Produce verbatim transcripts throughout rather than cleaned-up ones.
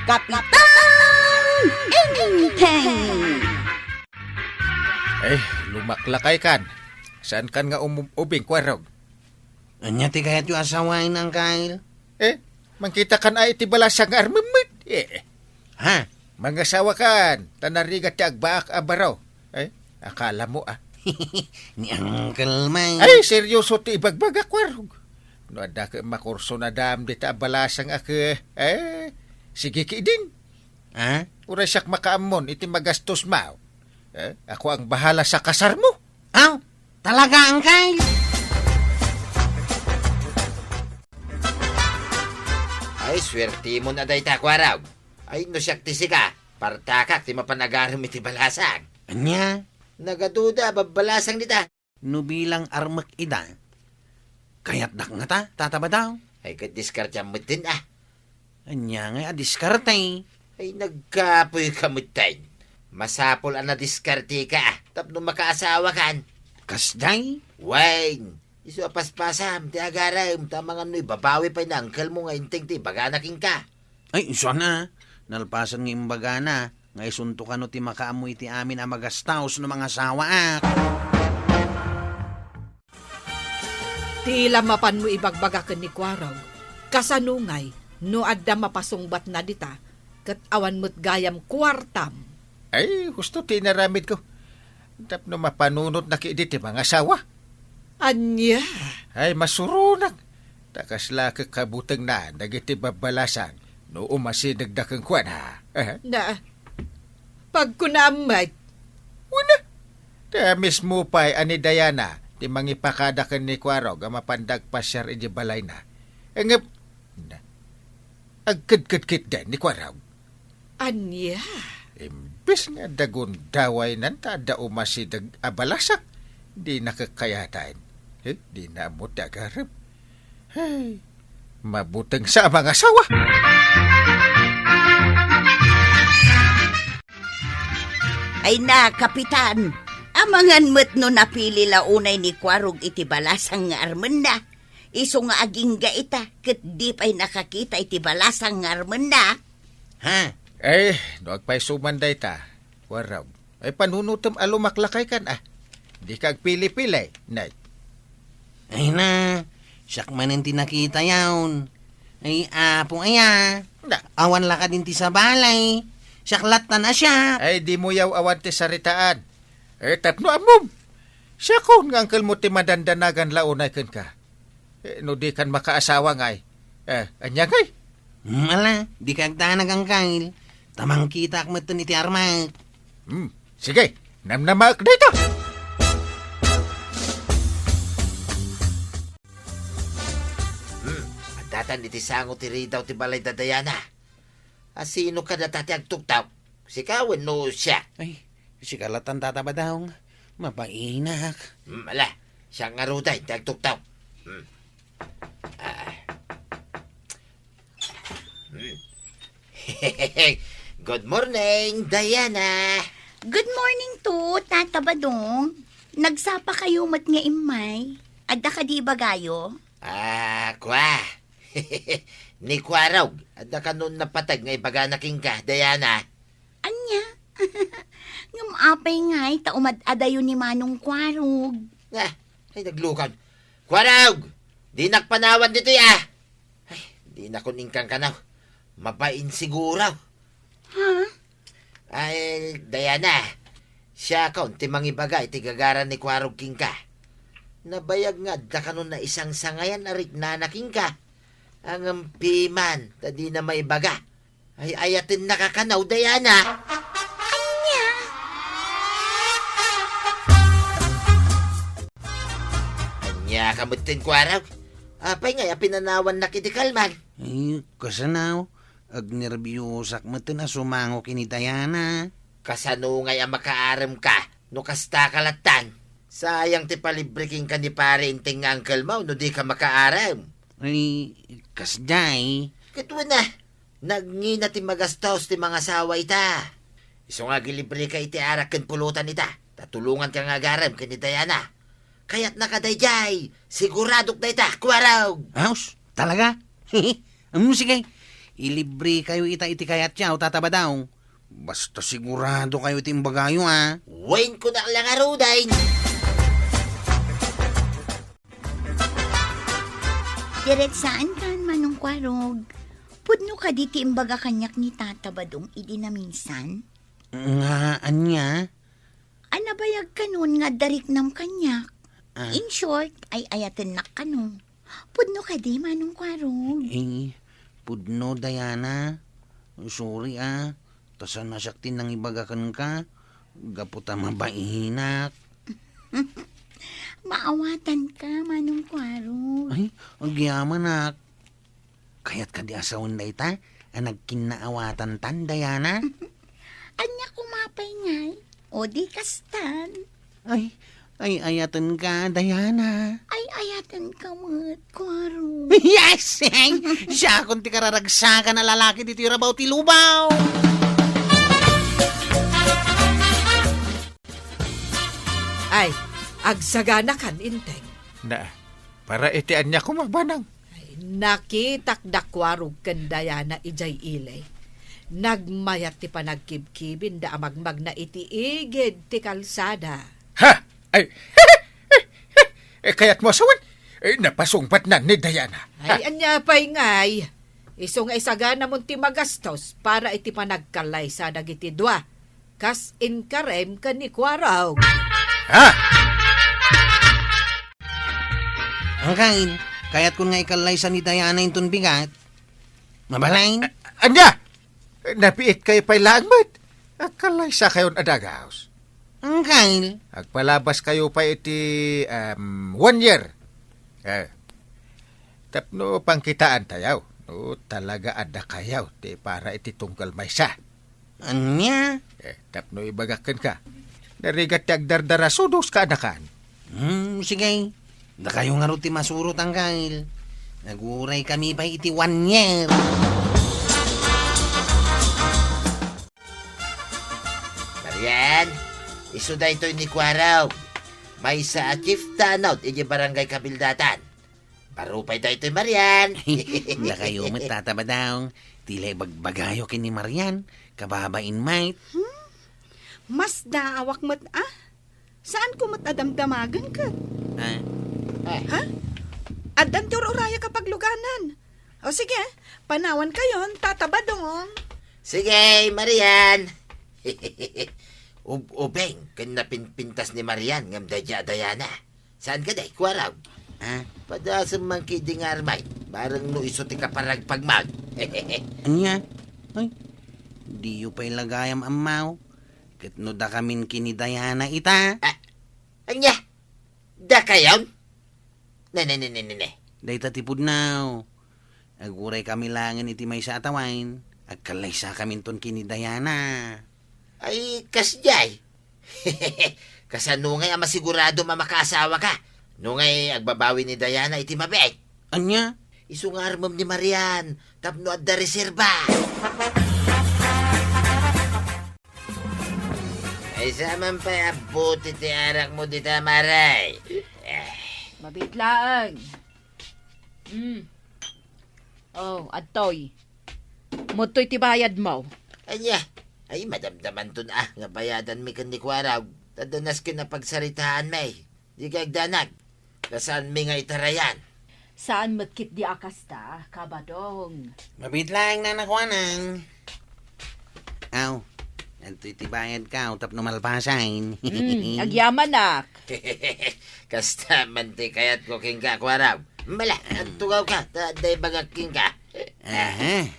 Kapitan Enteng! Eh, lumaklakay kan. Saan kan nga umub-ubing, Kuarog? Ania ti kayatyo a sawaen, Angkel? Eh, mangkita kan a iti balasang nga armemmit. Eh, Ha? Mangasawa kan, ta narigat ti agbaak a baro. Eh, akala mo, ah. Ni Uncle Mike. Ay, seryoso ti ibagbaga, Kuarog. No adda ka makurso na dam dita a balasang a ke, eh, sige ki din. Ha? Uray siak makaammon iti magastos mo. Eh, ako ang bahala sa kasar mo. Aw, talaga, Angkel? Ay, swertimon a dayta, Kuarog. Ay, no siak ti sika, partakak ti mapan agarem iti balasang. Ania? Nagaduda, babbalasang dita. No bilang armek ida, kayatdak ngata, Tata Badong? Ay, ket diskarteam metten, ah. Ania ngay a diskarte? Ay, nagkapoy ka metten. Masapul a nadiskarte ka, ah, tapno makaasawa kan. Kasdiay? Wen, isu a paspasam ti agarem, ta amangan no ibabawi pay ni Uncle mo nga Enteng ti ibagana kenka. Ay, isu na. Nalpasen nga imbagana nga isunto kano ti makaammo iti amin a magastos no mangasawaak. Ti la mapanmo ibagbaga ken ni Kuarog, kasano ngay no adda mapasungbatna dita, ket awan met gayam kuartam? Ay, husto ti inaramidko. Tapno mapanunotnak idi ti mangasawa. Ania? Ay, masuronak. Ta kasla kakabutengna dagiti babbalasang no umasidegda kenkuana. Eh? Na, pagkunaam met. Wen, ta mismo pay a ni Diana ti mangipakada ken ni Kuarog a mapanda agpasiar iti balayna. Ngem, na, agkedkedkitden ni Kuarog. Ania? Imbes nga adda gundawaynan ta adda umasideg a balasang, dina kakkayatan. Eh, dina ammo ti agarem. Hey, mabuteng sa a mangasawa. Ay na, Kapitan. Amangan met no napili la unay ni Kuarog iti balasang nga armenna. Isu nga agingga ita, ket di pay nakakita iti balasang nga armenna. Ha? Eh, no agpayso man dayta, Kuarog. Ay, panunotem a lumaklakay kan, ah. Dika agpili-pili, nay. Ay na, siak manen ti nakitayon. Ay, apo aya. Na. Awan la kadin ti sabali. Siak lattan a siak. Ay, dimo yaw-awan ti saritaan. Eh, tapno ammom. Siakon nga angkelmo ti madandanagan la unay kenka. Eh, no di kan makaasawa ngay. Eh, ania ngay? Hmm, ala, di ka agdanag, angkel. Ta mangkitaak metten iti armak. Hmm, sige, namnamaek dayta. Hmm, addatan iti sango ti ridaw ti balay da Diana. A, sino kadata ti agtuktok? Sika wenno siak? Ay, sika latan, Tata Badong. Mabainak. Hmm, ala, siak ngaruden ti agtuktok. Hmm. Ah. Hmm. Good morning, Diana. Good morning to, Tata Badong. Nagsapa kayo met nga immay. Adda kadi ibagayo? Ah, kua. Ni Kuarog, adda kanon napateg nga ibagana kenka, Diana. Ania? Ngem apay ngay ta umad-adayo ni Manong Kuarog? Ah, ay, naglukad. Kuarog! Dinak panawan ditoy, ah! Ay, dinakon inkang kanaw. Mabain siguro. Ha? Ay, Diana, siakon ti mangibaga iti gagaran ni Kuarog kenka. Nabayag nga adda kanon naisangsangayan a riknana kenka. Ngem piman, ta dina maibaga. Ay, ayatennaka kanaw, Diana. Ania? Ania ka metten, Kuarog? Apay ngay a pinanawannak iti kalman? Ay, kasano? Agnerbiusak metten a sumango ken ni Diana. Kasano ngay a makaarem ka no kasta ka lattan? Sayang ti palibre kenka ni Pare Enteng nga angkelmo no di ka makaarem. Ay, kasdiay. Ket wen a, nagngina ti magastos ti mangasawa ita. Isu nga agilibre ka iti arak ken pulutan ita, ta tulongan ka nga agarem ken ni Diana. Kayatna ka daydiay, siguradok dayta, Kuarog! Aos, talaga? Am, sige. Ilibrekayo ita iti kayatyo, Tata Badong. Basta siguradokayo iti imbagayo, a. Wen, kunak la ngaruden. Diretsaankan, Manong Kuarog. Pudno kadi ti imbaga kaniak ni Tata Badong idi naminsan? Nga ania? A, nabayag kanon nga adda riknam kaniak. Ah. In short, ay-ayatennak kano. Pudno kadi, Manong Kuarog? Eh, pudno, Diana. Sorry, a. Ta saan a siak ti nangibaga kenka. Gapu ta mabainak. Maawatanka, Manong Kuarog. Ay, agyamanak. Kayat kadi a sawen dayta a nagkinnaawatantan, Diana? Ania koma pay ngay? O di kastan. Ay, ay-ayatenka, Diana. Ay-ayatenka met, Kuarog. Yes! Siakon ti kararagsakan a lalaki ditoy rabaw ti lubaw. Ay, agsaganakan, Inteng. Na, para iti ania koma, Manang? Ay, nakitak da Kuarog ken Diana idiay ili. Nagmayat ti panagkibkibinda a magmagna iti igid ti kalsada. Ha? Ay, eh, kayatmo a sawen? Eh, napasungbatnan ni Diana. Ay, ania pay ngay? Isu nga isaganamon ti magastos para iti panagkallaysa dagiti dua. Kas inkarem ken ni Kuarog. Ha? Anggain, kayatkon nga ikallaysa ni Diana inton bigat. Mabalin? A-, ania? Nabiitkayo pay laeng met. Agkallaysakayon a dagus. Anggain? Agpalabaskayo pay iti, um, one year. Eh, tapno pangkitaantayo, no talaga a dakayo ti para iti tunggal maysa. Ania? Eh, tapno ibagak kenka, narigat ti agdardara so dos kaanakan. Hmm, sige. Dakayo ngarud ti masurot, Anggail. Aguray kami pay iti one year. Marian, isu daytoy ni Kuarog. Maysa a chief tanod iti barangay kabildatan. Baro pay daytoy, Marian. Dakayo met, Tata Badong. Ti la ibagbagayo ken ni Marian, kababain met. Hmm? Masdaawak met, a? Saanko met a damdamagen ket? Ah. Ha? Addan ti ur-urayak a pagluganan. O sige, panawankayon, Tata Badong. Sige, Marian. Ub-, ubing ken napinpintas ni Marian ngem daydiay a Diana. Saan kadi, Kuarog? Ah? Padasem man ketdi nga armay, bareng no isu ti kaparagpagmo. Ania? Ay, diyo pay la gayam ammo. Ket no dakamin ken ni Diana ita? Ah, ania? Dakayon? Ne, ne, ne, ne, ne, ne. Dayta ti pudno. Aguray kami laengen iti maysa a tawen. Agkallaysakaminton ken ni Diana. Ay, kasdiay. Kasano ngay a masiguradom a makaasawaka? No ngay agbabawi ni Diana iti mabiit? Ania? Isu nga armem ni Marian, tapno adda reserba. Maysa man pay a bote ti arakmo dita, Mare? Eh. Mabiit laeng. Mm. Oh, adtoy. Adtoy ti bayadmo. Ania? Ay, madamdamanton a nga bayadanmi ken ni Kuarog. Ta danas ken a pagsaritaanmi. Dika agdanag. Ta saanmi nga itarayan. Saan met ketdi a kasta, Kabadong. Mabiit laeng, Nana Kuanang. Aw, adtoy ti bayadko tapno malpasen. Hmm, agyamanak. Kasta man ti kayatko kenka, Kuarog. Mala, agtugawka, ta adda ibagak kenka. Aha.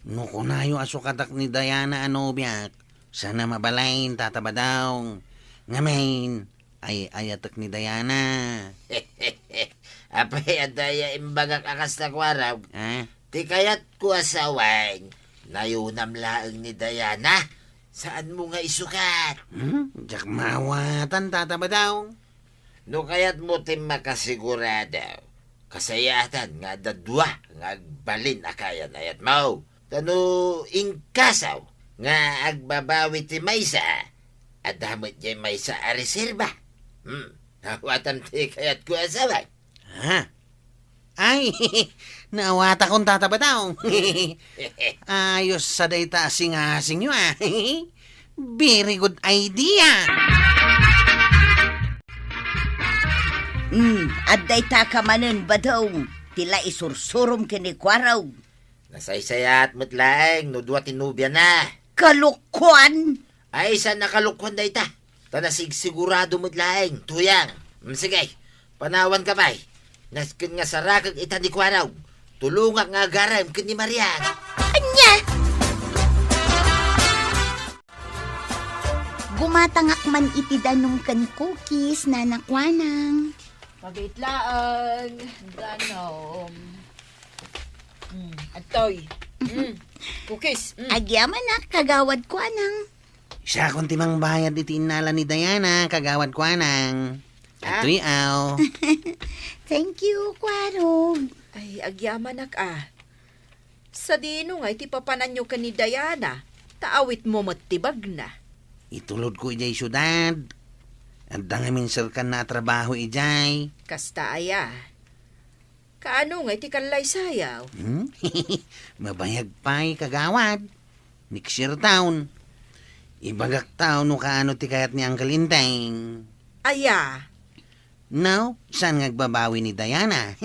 No kunayo a sukatak ni Diana a nobiak, saan a mabalin, Tata Badong. Ngamin, ay-ayatek ni Diana. Apay a dayta imbagak a kasta, Kuarog? Ah? Ti kayatko a sawen, nayonam laeng ni Diana. Saanmo nga isukat? Hmm? Diak maawatan, Tata Badong. No kayatmo ti makasigurado, kasayaatan nga adda dua nga agbalin a kayan-ayatmo. Ta no inkaso nga agbabawi ti maysa, adda met diay maysa a reserba. Hmm, awatam ti kayatko a sawen. Ha? Ay, naawatakon, Tata Badong. Ayos sa dayta a singasingyo, ah. Very good idea. Hmm, adda ita ka manen, Badong, ti la isursurom ken ni Kuarog. Nasaysayaat met laeng no dua ti nobiana. Kalokoan! Ay, saan a kalokoan dayta? Ta nasigsigurado met laeng, Tuyang. Mm, sige, panawanka pay. Nasken nga sarakek ita ni Kuarog. Tulongak nga agarem ken ni Marian. Ania? Gumatangak man iti danum ken cookies, Nana Kuanang. Pabit laeng, danum. Mm, adtoy. Mm, cookies. Mm. Agyamanak, Kagawad Kuanang. Siakon ti mangbayad iti innala ni Diana, Kagawad Kuanang. Ah. Adtoy, aw. Thank you, Kuarog. Ay, agyamanak, ah. Sadino ngay ti papananyo ken ni Diana, ta awitmo met ti bagna? Itulodko idiay siudad. Adda ngamin serkanna a trabaho idiay. Kasta aya? Kaano ngay ti kallaysayaw? Hmm? Mabayag pay, Kagawad. Next year taon. Ibagak taon no kaano ti kayat ni Uncle Enteng. Aya? No, saan nga agbabawi ni Diana?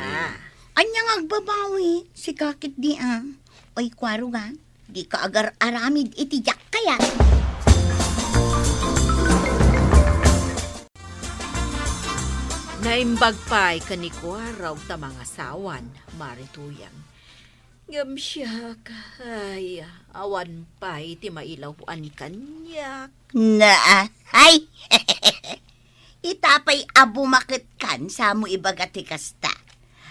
Ah. Ania nga agbabawi? Sika ketdi, ah. Oy, Kuarog, ah. Dika agar-aramid iti diak kayat. Naimbag pay ken ni Kuarog ta mangasawan, Mare Tuyang. Ngem siak, ay, awan pay ti mailaw-an kaniak. Na, ay! Ita pay a bumaketkan, samo ibaga ti kasta.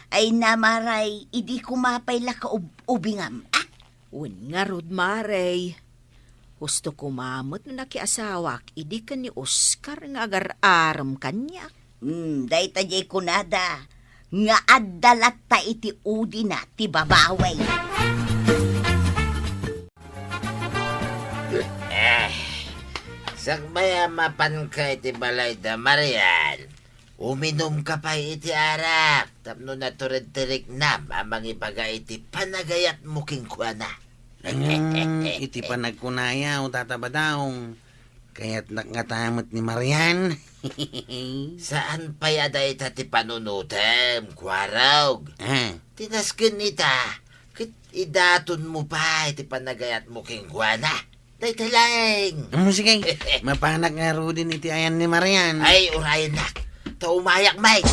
Ay, Mare, idi koma pay la kaub-ubingam, ah? Wen ngarud, Mare. Husto koma met no nakiasawak idi ken ni Oscar nga agar-arem kaniak. Hmm, dayta diay kunada nga adda latta iti udina ti babawi. Eh, sakbay a mapanka iti balayda, Marian, uminumka pay iti arak tapno natured ti riknam a mangibaga iti panagayatmo kenkuana. Hmm, iti panagkunayo, Tata Badong, kayatnak ngata met ni Marian. Saan pay a dayta ti panunotem, Kuarog? Ah. Ti nasken ita, ket idatonmo pay ti panagayatmo kenkuana. Dayta laeng. Hmm, sige. Mapanak ngaruden iti ayan ni Marian. Ay, urayennak. Ta umayak met.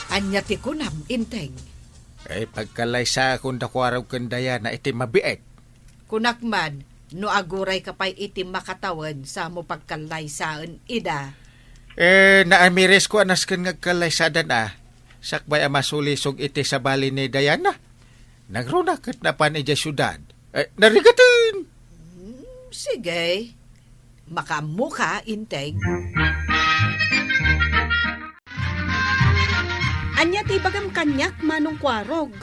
Ania ti kunam, Enteng? Ay, pagkallaysaakon da Kuarog ken Diana iti mabiit. Kunak man, no agurayka pay iti makatawen, samo pagkallaysaen ida. Eh, naamirisko a nasken nga agkallaysadan a, sakbay a masulisog iti sabali ni Diana. Nagruna ket napan idiay siudad. Eh, narigaten! Hmm, sige. Makaammoka, Enteng. Ania ti ibagam kaniak, Manong Kuarog?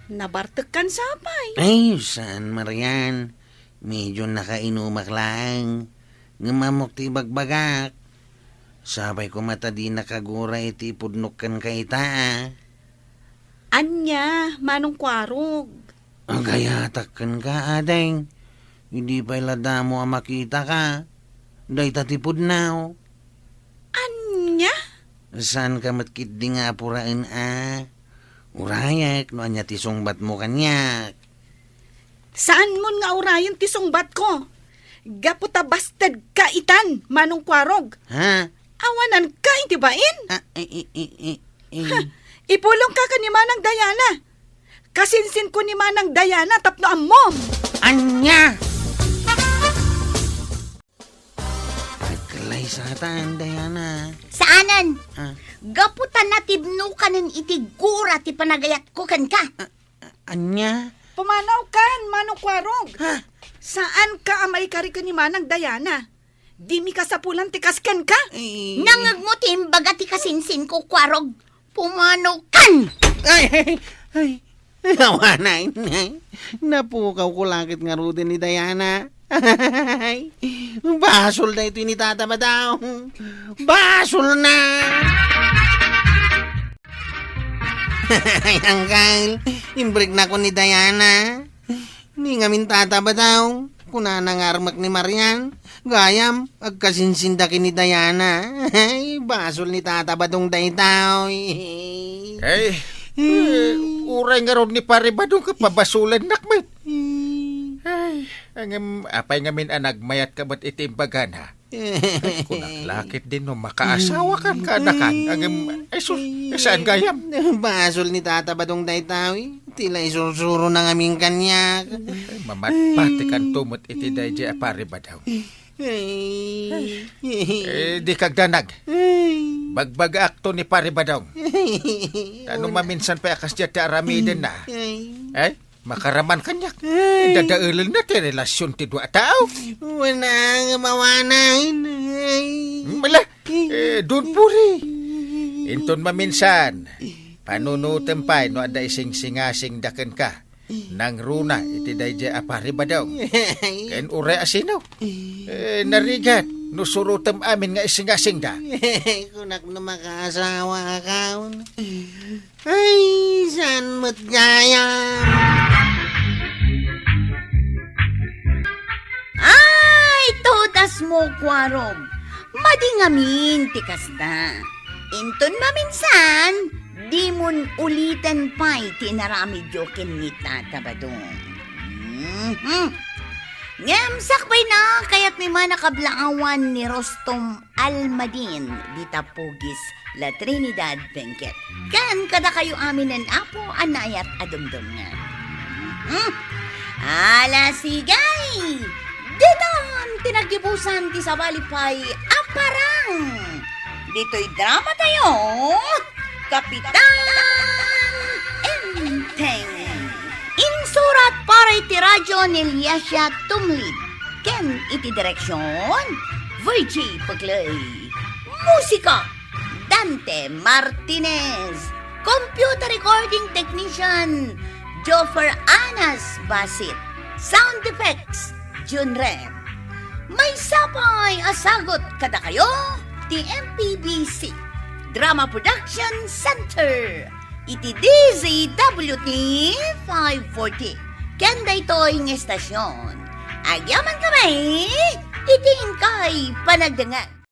Nabartekkan sapay. Ay, saan, Marian. Medyo nakainumak laeng. Ngem ammok ti ibagbagak. Sapay koma ta dinak agura iti ipudnok kenka ita, ah. Ania, Manong Kuarog? Agayatak kenka, ading. Idi pay la damo a makitaka. Dayta ti pudno. Ania? Saanka met ketdi nga apuraen a. Urayek no ania ti sungbatmo kaniak. Saanmon nga urayen ti sungbatko. Gapu ta bastedka itan, Manong Kuarog. Ha? Awananka iti bain. Ah, eh, eh, eh, eh, eh. Ha, ipulongka ken ni Manang Diana. Kasinsinko ni Manang Diana tapno ammom. Ania? Nagkalaysatan, Diana. Saanen. Ah. Gapu ta natibnokanen iti gura ti panagayatko kenka. Ah, ah, ania? Pumanawkan, Manong Kuarog. Ha? Saanka a maikari ken ni Manang Diana. Dimi kasapulan ti kas kenka. Eh. Nangngegmo ti imbaga ti kasinsinko, Kuarog. Pumanawkan! Ay, ay, ay. Awanen, ay. Napukawko la ket ngaruden ni Diana. Ay, basol daytoy ni Tata Badong. Basolna! Ay, Uncle, imbreknakon ni Diana. Ni ngamin Tata Badong, kunana nga armek ni Marian, gayam, agkasinsinda ken ni Diana. Ay, basol ni Tata Badong daytoy. Ay, eh, uray ngarud ni Pare Badong ket pabasolennak met. Ay, ngem, apay ngamin a nagmayatka met iti imbagana? Ay, kunak la ketdin no makaasawakan kanakan. Ngem, ay sus, eh, saan gayam? Basol ni Tata Badong daytoy. Ti la isursurona ngamin kaniak. Ay, mamatpatikanto met iti daydiay a Pare Badong. Ay. Eh, dika agdanag. Ay. Bagbagaakto ni Pare Badong. Ay. Ta no maminsan pay a kasdiay ti aramidenna. Ay. Ay, makaraman kaniak. Ay. Dadaelenna ti relasion ti dua a tao. Wen, nga mawanan. Ay. Hmm, ala, eh, don't worry. Inton maminsan, panunotem pay no adda isingsingasingda kenka. Nangruna iti daydiay a Pare Badong. Ken uray a sino. Eh, narigat no surotem amin nga isingasingda. Kunak no makaasawaakon. Ay, saan met gayam? Ay, todas mo, Kuarog. Madi ngamin ti kasta. Inton maminsan, dimon uliten pay ti inaramidyo ken ni Tata Badong. Mhm. Ngem sakbayna, kayatmi man a kablaawan ni Rostom Almadin, dita Pugis, La Trinidad, Benguet. Ken kadakayo aminen, Apo, a naayat a dumdumngeg. Hmm? Ala, sige! Ditan ti naggibusan ti sabali pay a parang. Ditoy drama tayo, Kapitan Enteng. Insurat para iti radyo ni Eliasia Tumlid. Ken iti direksyon, Virgie Pagloy. Musika, Dante Martinez. Computer recording technician, Joffer Anas Basit. Sound effects, Jun Ren. Maysa pay a sagut kadakayo ti M P B C Drama Production Center iti D Z W T five forty. Ken daytoy nga estasyon, agyamankami iti inkay panagdengngeg.